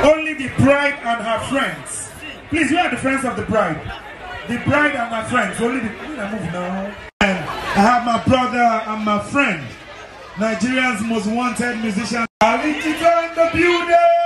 Only the bride and her friends. Please, where are the friends of the bride? The bride and her friends. Only the. I move now. And I have my brother and my friend, Nigeria's most wanted musician, Ali Jita in the building.